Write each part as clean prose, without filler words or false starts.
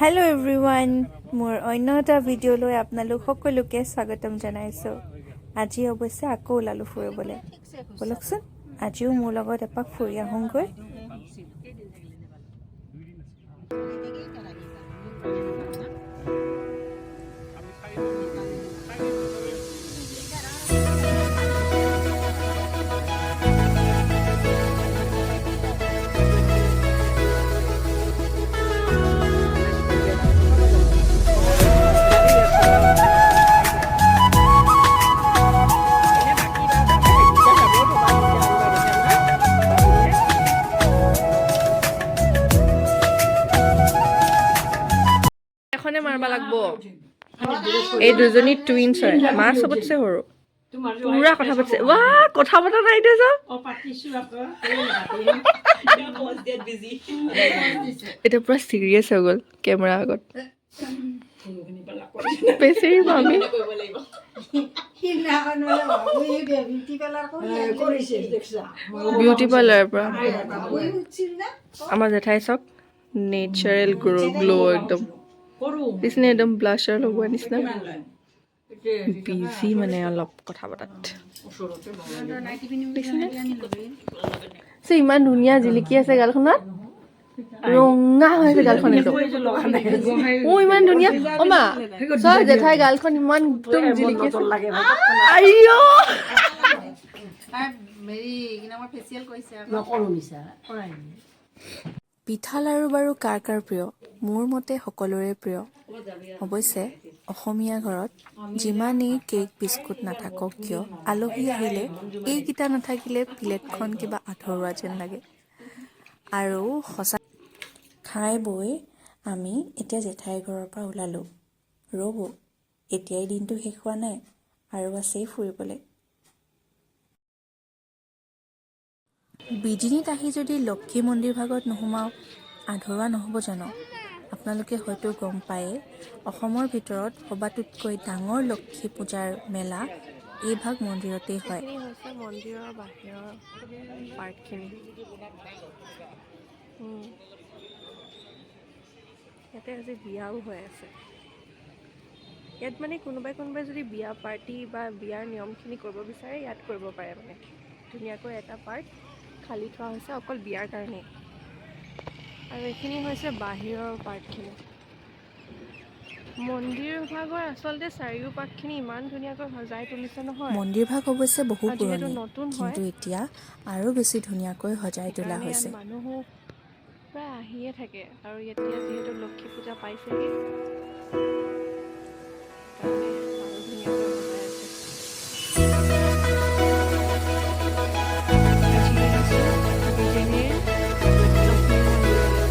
Hello' everyone, মোৰ অন্য এটা ভিডিঅ'লৈ আপোনালোক সকলোকে স্বাগতম জনাইছোঁ। আজি অৱশ্যে আকৌ ওলালোঁ ফুৰিবলৈ। ব'লকচোন, আজিও মোৰ লগত এপাক ফুৰি আহোঁগৈ। এখনে মাৰবা লাগব। এই দুজনী টুইনছ হয়। মা চবতছে সৰু। পুৰা কথা পাতিছে। ৱা, কথা পতা নাই দে যা। এতিয়া পুৰা চিৰিয়াছ হৈ গ'ল কেমেৰা আগত। বেচেৰি মামী। বিউটি পাৰ্লাৰৰ পৰা। আমাৰ জেঠাই চাওক, নেচাৰেল গ্ল' একদম। নিচিনা একদম ব্লাছাৰ লগোৱা নিচিনা। বিজি মানে অলপ কথা পতাত। দেখিছেনে? ইমান ধুনীয়া জিলিকি আছে গালখনত, ৰঙা হৈ আছে গালখন একদম। অ, ইমান ধুনীয়া। অ মা, চোৱা, জেঠাই গালখন ইমান একদম জিলিকি আছে। আইঅ। হেৰি কি নামৰ ফেচিয়েল কৰিছে। পিঠা লাৰু বাৰু কাৰ কাৰ প্ৰিয়? মোৰ মতে সকলোৰে প্ৰিয়। অৱশ্যে অসমীয়া ঘৰত যিমানেই কেক বিস্কুট নাথাকক কিয়, আলহী আহিলে এইকেইটা নাথাকিলে প্লেটখন কিবা আধৰুৱা যেন লাগে। আৰু সঁচা, খাই বৈ আমি এতিয়া জেঠাইৰ ঘৰৰ পৰা ওলালোঁ। ৰ'ব, এতিয়াই দিনটো শেষ হোৱা নাই, আৰু আছেই ফুৰিবলৈ। বিজিনীত আহি যদি লক্ষী মন্দিৰ ভাগত নোসোমাওঁ, আধৰুৱা নহ'ব জানো? আপোনালোকে হয়তো গম পায়ে, অসমৰ ভিতৰত সবাতোতকৈ ডাঙৰ লক্ষী পূজাৰ মেলা এইভাগ মন্দিৰতেই হয়। এইখিনি হৈছে মন্দিৰৰ বাহিৰৰ পাৰ্টখিনি। ইয়াতে আজি বিয়াও হৈ আছে। ইয়াত মানে কোনোবাই কোনোবাই যদি বিয়া পাৰ্টি বা বিয়াৰ নিয়মখিনি কৰিব বিচাৰে, ইয়াত কৰিব পাৰে। মানে ধুনীয়াকৈ এটা পাৰ্ট খালী থোৱা হৈছে অকল বিয়াৰ কাৰণেই। আৰু এইখিনি হৈছে বাহিৰৰ পাৰ্টখিনি। মন্দিৰ ভাগৰ আচলতে চাৰিওপাশখিনি ইমান ধুনীয়াকৈ সজাই তুলিছে নহয়। মন্দিৰ ভাগ অৱশ্যে বহু আৰু যিহেতু পুৰণি, নতুন হয়, কিন্তু এতিয়া আৰু বেছি ধুনীয়াকৈ সজাই তোলা সেইকাৰণে ইয়াত হৈছে। মানুহো প্ৰায় আহিয়ে থাকে। আৰু এতিয়া যিহেতু লক্ষী পূজা পাইছেহি, সেইকাৰণে আৰু ধুনীয়াকৈ সজাই আছে। আজি আহিছোঁ বিজেনীৰ লক্ষ্মী মন্দিৰলৈ।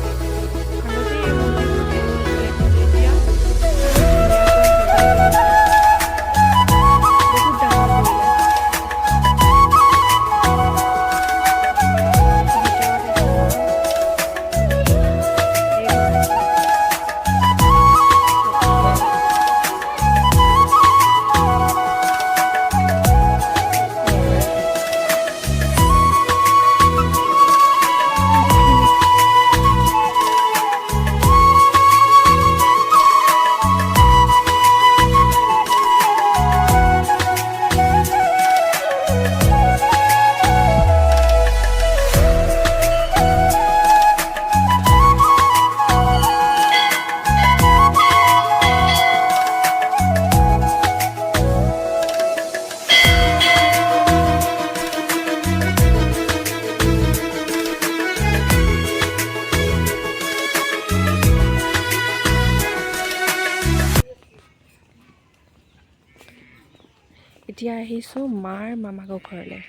আগতে এই মন্দিৰটো সৰু আছিলে, কিন্তু এতিয়া আৰু ধুনীয়াকৈ সজাই তুলিছে, বহুত ডাঙৰ কৰিলে। ভিতৰত আছে মা এইগৰাকী। এইগৰাকী। এতিয়া আহিছোঁ মাৰ মামাকৰ ঘৰলৈ।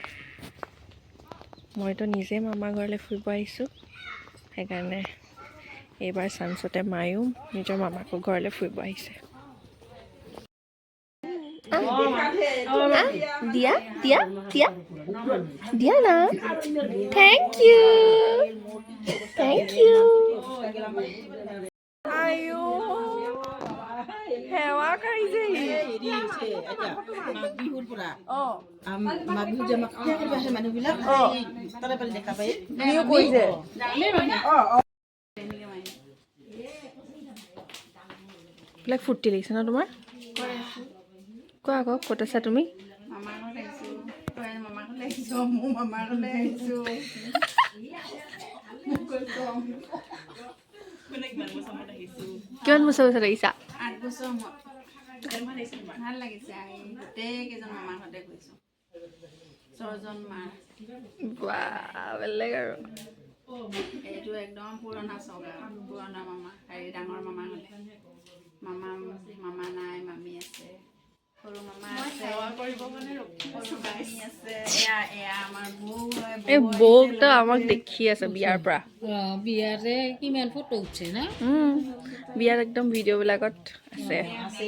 মইতো নিজে মামা ঘৰলৈ ফুৰিব আহিছোঁ, সেইকাৰণে এইবাৰ চান্সতে মায়ো নিজৰ মামাকৰ ঘৰলৈ ফুৰিব আহিছে। দিয়া দিয়া দিয়া দিয়া না। Thank U, thank U. আইঅ, সেৱা কৰিছে। মাঘ বিহুৰ পৰা, মাঘ বিহুত যে আমাক সেৱা কৰিব আহে মানুহবিলাক, তাৰে পালে দেখা পায়। বিহু কৰিছে। বিলাক ফূৰ্তি লাগিছে ন তোমাৰ? কোৱা আকৌ, ক'ত আছা তুমি? মামাৰ ঘৰত আহিছোঁ। তই মামাৰ ঘৰলৈ আহিছোঁ, মোৰ মামাৰ ঘৰলৈ আহিছোঁ। কিমান বছৰ পিছত আহিছা? 8 বছৰ মূৰত। ভাল লাগিছে আহি। গোটেই কেইজন মামাৰ ঘৰতে গৈছোঁ, ছজন মাৰ। বাহ, বেলেগ আৰু। এইটো একদম পুৰণা চক আৰু পুৰণা মামা, হেৰি ডাঙৰ মামা হ'লে মামা, মামা নাই, মামী আছে, সৰু মামা আছে, সৰু মামী আছে। এয়া এয়া আমাৰ বৌ হয়। এই বৌক তো আমাক দেখি আছে বিয়াৰ পৰা। বিয়াতে কিমান ফটো উঠছে না। বিয়াত একদম ভিডিঅ'বিলাকত আছে। আছে।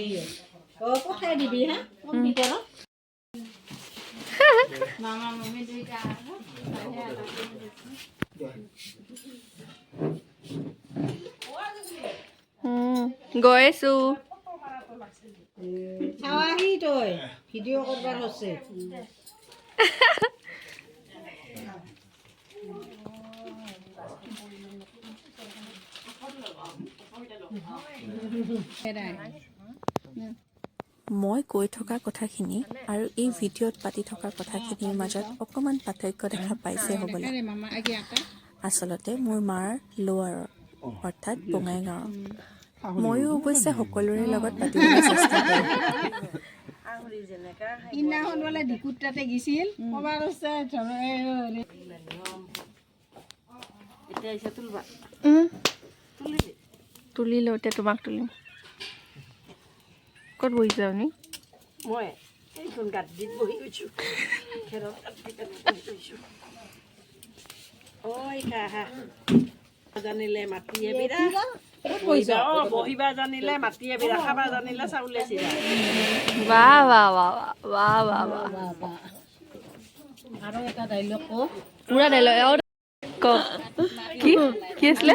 অ, পঠাই দিবি হা কম্পিউটাৰত। মামা মামী দুইটা। গৈ আছো। চাৱাহি তই, ভিডিঅ' কৰবাৰ হৈছে। মই কৈ থকা কথাখিনি আৰু এই ভিডিঅ'ত পাতি থকা কথাখিনিৰ মাজত অকণমান পাৰ্থক্য দেখা পাইছে হ'বলা। মামা আগে আটা। আচলতে মোৰ মাৰ লোৱাৰৰ, অৰ্থাৎ বঙাইগাঁৱৰ। ময়ো অৱশ্যে সকলোৰে লগত পাতিবলৈ চেষ্টা কৰোঁ। সিদিনাখন বোলে ডিকুত তাতে গেছিল, কবাৰ আছে। তুলি লওঁ এতিয়া, তোমাক তুলিম। ক'ত বহিছা আপুনি? মই এইখন গাদ্দিত বহি গৈছোঁ, খেৰৰ গাদ্দিত বহি গৈছোঁ। ঐ কাহা জানিলে মাটিয়ে বিৰা, বহিবা, অ বহিবা জানিলে মাটিয়ে বিৰা, খাবা জানিলে চাউলে চিৰা। বাহ বাহ বাহ বাহ বাহ বাহ বাহ। আৰু এটা ডাইলগ ক। পুৰা ডাইলগ ক। কি কি আছিলে,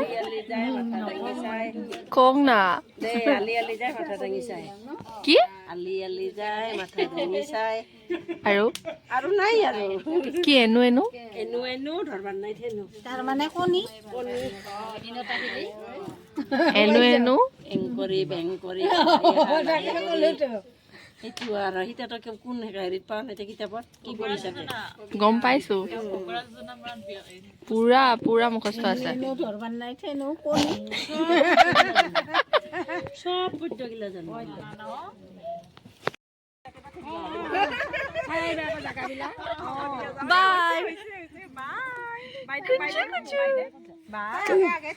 কওক না। দে, আলি আলি যায় মাথা দাঙি চাই। কি? আলি আলি যায় মাথা দাঙি চাই। আৰু? আৰু নাই আৰু। কি, এনো এনো? এনো এনো ধৰবাৰ নাই থেনো। তাৰমানে কণী। এনো এনো। এং কৰি বেং কৰি। তাকে ক'লোতো। সেইটো আৰু সীতাটো কোন হেৰিত পাওঁ এতিয়া কিতাপত কি পঢ়িছা? গম পাইছো, পুৰা পুৰা মুখস্থ আছে। এনো ধৰবাৰ নাই থেনো কণী। চব পদ্যগিলা জানো। বাই।